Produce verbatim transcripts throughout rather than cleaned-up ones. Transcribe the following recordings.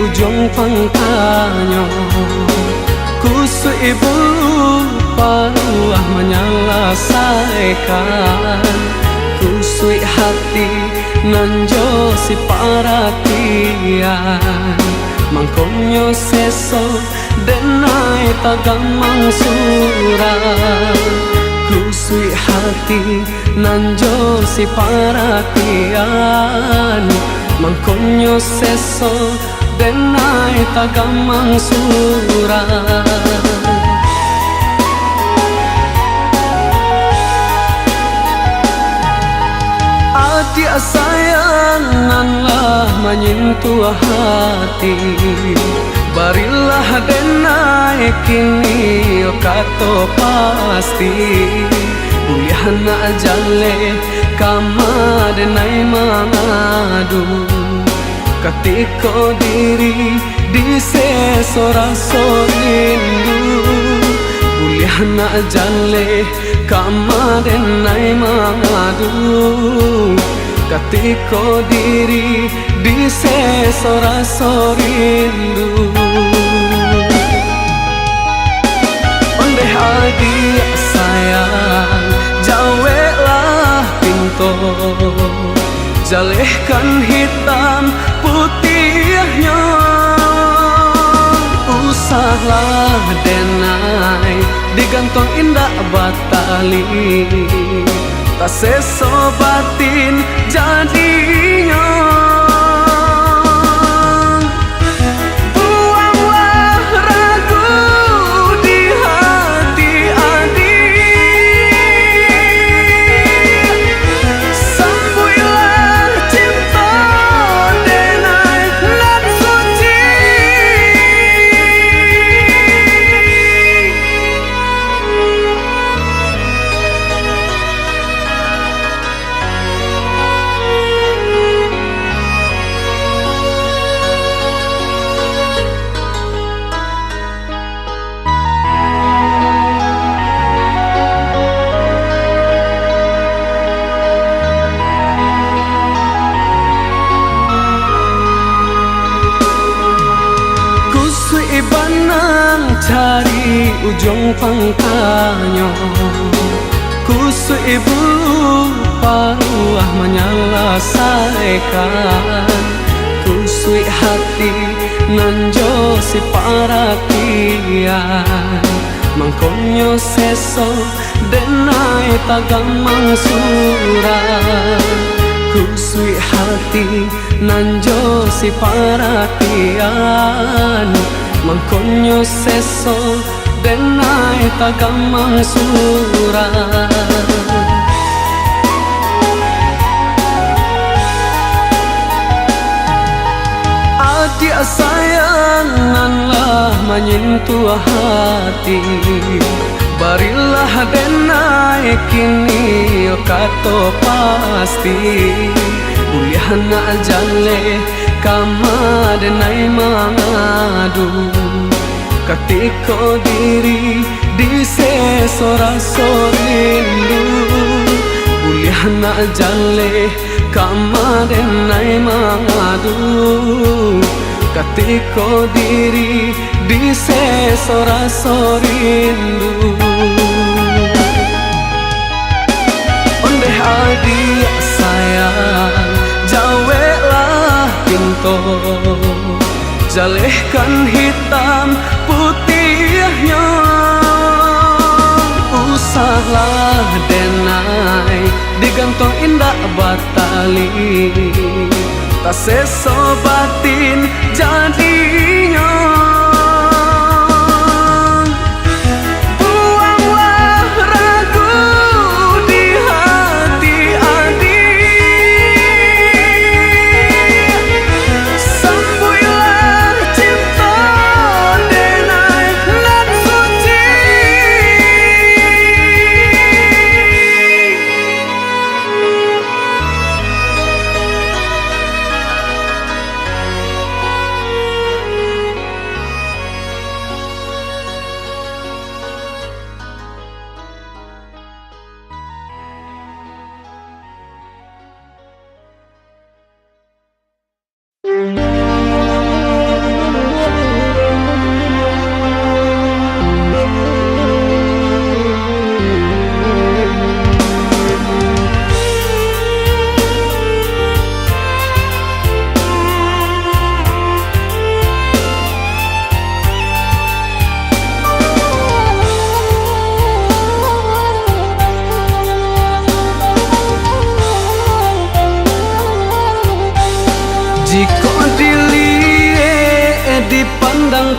Ujuang pangkanyo, kusuik ibu paruah manyalasaikan, kusuik hati nan jo si paratian, mangkonyo seso denai tagamang surang, kusuik hati nan jo si paratian, mangkonyo seso denai tagamang surang. Adiak sayang nan lah manyentuh hati, barilah denai kini kato pasti. Buliah nak jaleh kama denai mangadu, katiko diri diseso raso rindu. Buliah nak jaleh kama denai mangadu, katiko diri diseso raso rindu. Ondeh adiak sayang, jaweklah pinto, jalehkan hitam putiahnyo. Usahlah denai digantuang indak batali, taseso batin jadinyo. Buanglah ragu di hati adiak, sambuiklah cinto denai nan suci. Kusuik iban nan cari ujuang pangkanyo, kusuik ibu paruah manyalasaikan, kusuik hati nan jo si paratian, mangkonyo seso denai tagamang surang, kusuik hati nan jo si paratian, mangkonyo seso denai tagamang surang. Adiak sayang nan lah manyentuh hati, barilah denai kini kato pasti. Buliah nak jaleh kama denai mangadu, katiko diri diseso raso rindu. Buliah nak jaleh kama denai mangadu, katiko diri diseso raso rindu. Ondeh adiak sayang, jaweklah pinto, jalehkan hitam putiahnyo. Usahlah denai digantuang indak batali, taseso batin jadinyo. Buanglah ragu di hati adiak, sambuiklah cinto denai nan suci.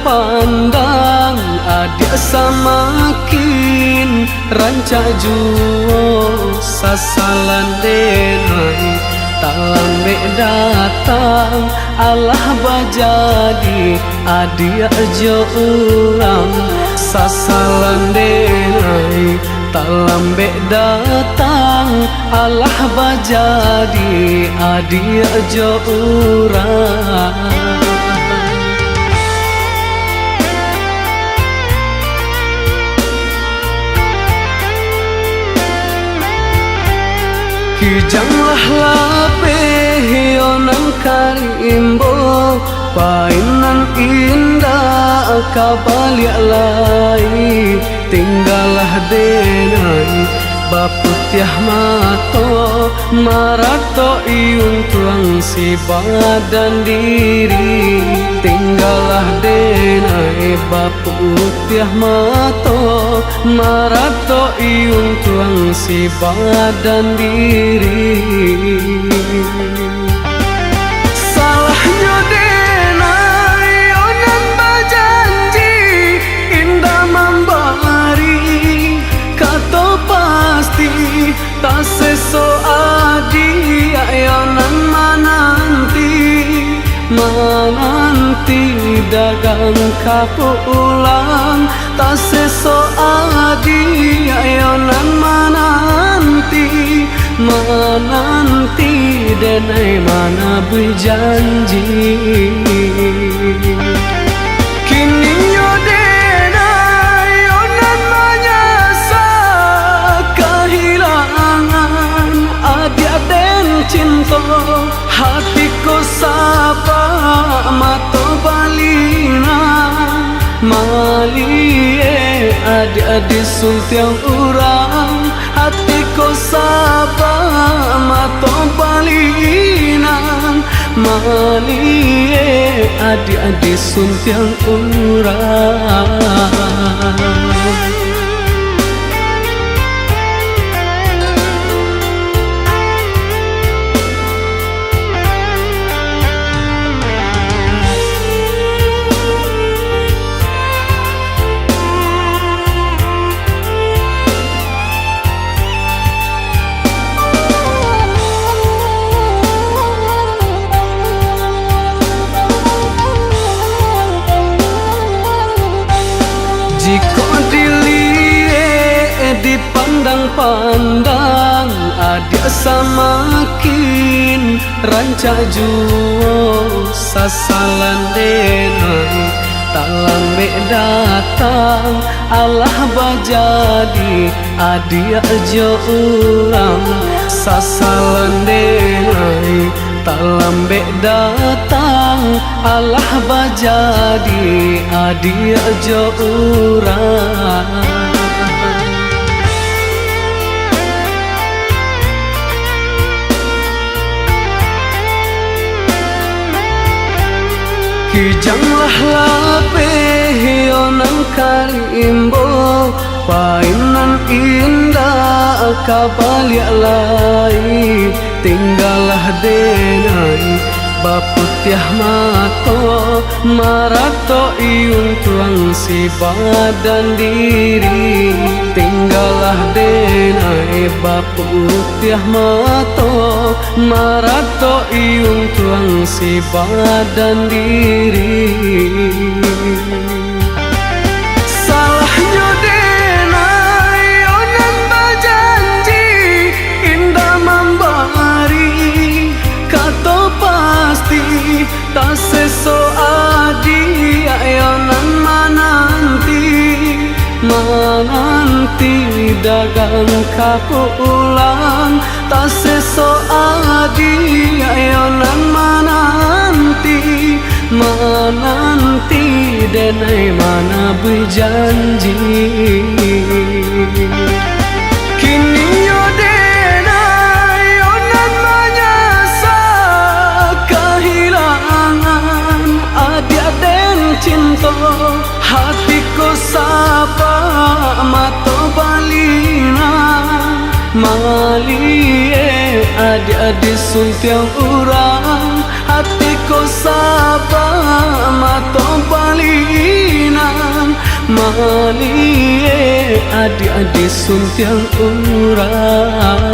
Pandang adiak samakin rancak juo, sasalan denai talambek datang, alah bajadi adiak jo urang, sasalan denai talambek datang, alah bajadi adiak jo urang. Kijanglah lapeh yo nan ka diimbo, painan indak ka baliak lai. Tinggalah denai baputiah mato, maratok iun tuang si badan diri. Tinggalah denai baputiah mato, maratok iun tuang si badan diri. Salahnyo denai yo nan bajanji, indak mambari kato pasti, taseso adiak yo nan mananti, mananti dagang ka pulang. Taseso adiak yo nan mananti, mananti denai manabuih janji. Kininyo denai yo nan manyasa kahilangan adiak den cinto. Hati ko sabak mato balina, maliek adiak disuntiang urang. Hati ko sabak mato balina, maliek adiak disuntiang urang. Jikok diliek di pandang-pandang, adiak samakin rancak juo, sasalan denai talambek datang, alah bajadi adiak jo urang, sasalan denai talambek datang, alah bajadi adiak jo urang. Kijanglah lapeh yo nan ka diimbo, painan indak ka baliak lai. Tinggalah denai baputiah mato, maratok iun tuang si badan diri. Tinggalah denai baputiah mato, maratok iun tuang si badan diri. Salahnyo denai yo nan bajanji, indak mambari kato pasti, taseso adiak yo nan mananti, mananti dagang ka pulang. Taseso adiak yo nan mananti, mananti denai manabuih janji. Kini yo denai yo nan manyasa kahilangan adiak den cinto. Hati ko sabak mato balina, maliek adiak disuntiang urang. Hati ko sabak mato balina, Maliek adiak-adiak suntiang urang.